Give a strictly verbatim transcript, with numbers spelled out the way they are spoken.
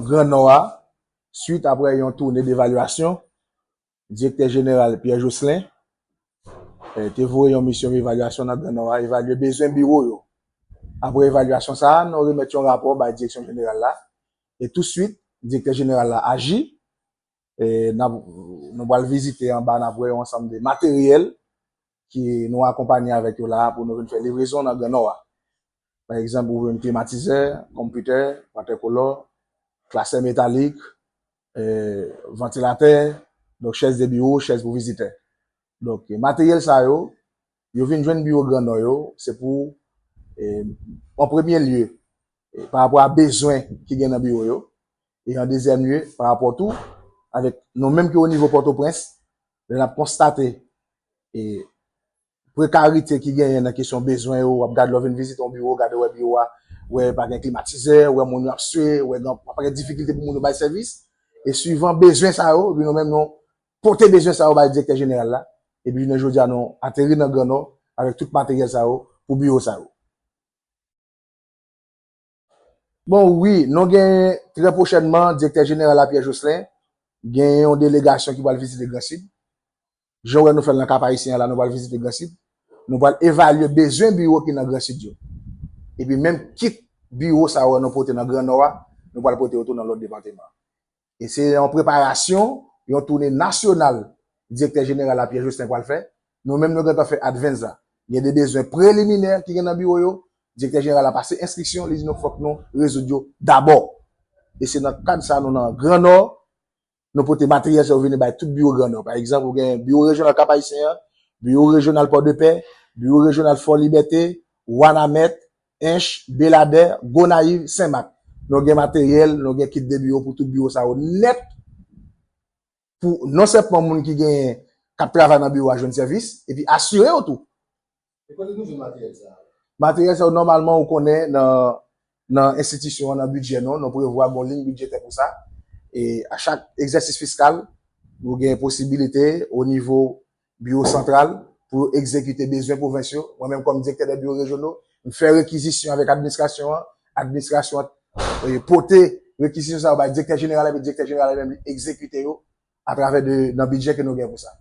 Gran Nò a, swit apre yon toune devalyasyon, Direktè Jeneral Pierre Jocelyn eh, te voye yon misyon evalyasyon nan Gran Nò a, evalye bezwen biwo yo. Apre evalyasyon sa a, nou remèt yon rapò bay Direksyon Jeneral la. E touswit, Direktè Jeneral la aji. E n ap, nou pral vizite anba, n ap wè yon ansanm de materyèl ki nou akonpanye avèk yo la a pou nou vin fè livrezon nan Gran Nò a. Pa egzanp, ou jwenn klimatizè, konpitè, watèkolò, klasè metalik, eh, vantilatè, donk chèz de biwo, chèz pou vizitè. Donk, materyèl sa yo, yo vin jwenn biwo Gran Nò yo, se pou, eh, an premye lye, eh, pa rapò a bezwen ki gen nan biwo yo, e an dezyèm lye, pa rapò tou avèk nou menm ki o nivo Pòtoprens, lè n ap konstate, eh, prekarite ki genyen nan kesyon bezwen yo, w ap gade lè w vin vizite yon biwo, gade w wè biwo a, wè pa gen klimatizè, wè moun yo ap swe, wè gen pa gen difikilte pou moun yo bay sèvis. E swivan bezwen sa yo, epi nou menm nou pote bezwen sa yo bay Direktè Jeneral la. Epi jounen jodi a nou ateri nan Gran Nò avèk tout materyèl sa yo pou biwo sa yo. Bon, wi, nou gen trè pwochènman, Direktè Jeneral la Pierre Jocelyn, gen yon delegasyon ki pral vizite Gran Sid. Jan w wè nou fè l nan Kap Ayisyen an la, nou pral vizite Gran Sid. Nou pral evalye bezwen biwo ki nan Gran Sid yo. Epi menm kit biwo sa yo nou pote nan Gran Nò a, nou pral pote yo tou nan lòt depatman. E se yon preparasyon, yon toune nasyonal Direktè Jeneral la Pierre Jocelyn pral fè. Nou menm nou gentan fè advance la. Gen de bezwen preliminè ki gen nan biwo yo. Direktè Jeneral la pase enstriksyon, li di nou fòk nou rezoud yo dabò. E se nan kad sa nou nan Gran Nò, nou pote materyèl sa yo vini bay tout biwo Gran Nò. Pa egzanp, ou gen biwo rejyonal Kap Ayisyen an, biwo rejyonal Pòdepè, biwo rejyonal Fò Libète, Wanament, Ench, Beladè, Gonayiv, Senmak. Nou gen materyèl, nou gen kit de biwo pou tout biwo sa yo nèt. Pou non sèlman moun ki genyen, k ap travay nan biwo a jwenn sèvis, epi asire yo tou. E kote nou jwenn materyèl sa a? Materyèl sa yo, nòmalman, ou konnen nan, nan enstitisyon an, nan bidjè nou, nou prevwa gon liy bidjetè pou sa. E a chak egzèsis fiskal, nou gen posibilite o nivo biwo santral pou yo egzekite bezwen pwovens yo. Mwen menm kòm direktè de biwo rejyonal, m fè rekizisyon avèk administrasyon an. Administrasyon an eh, pote rekizisyon sa yo bay direktè jeneral la, epi direktè jeneral la menm li egzekite yo atravè de, nan bidjè ke nou gen pou sa.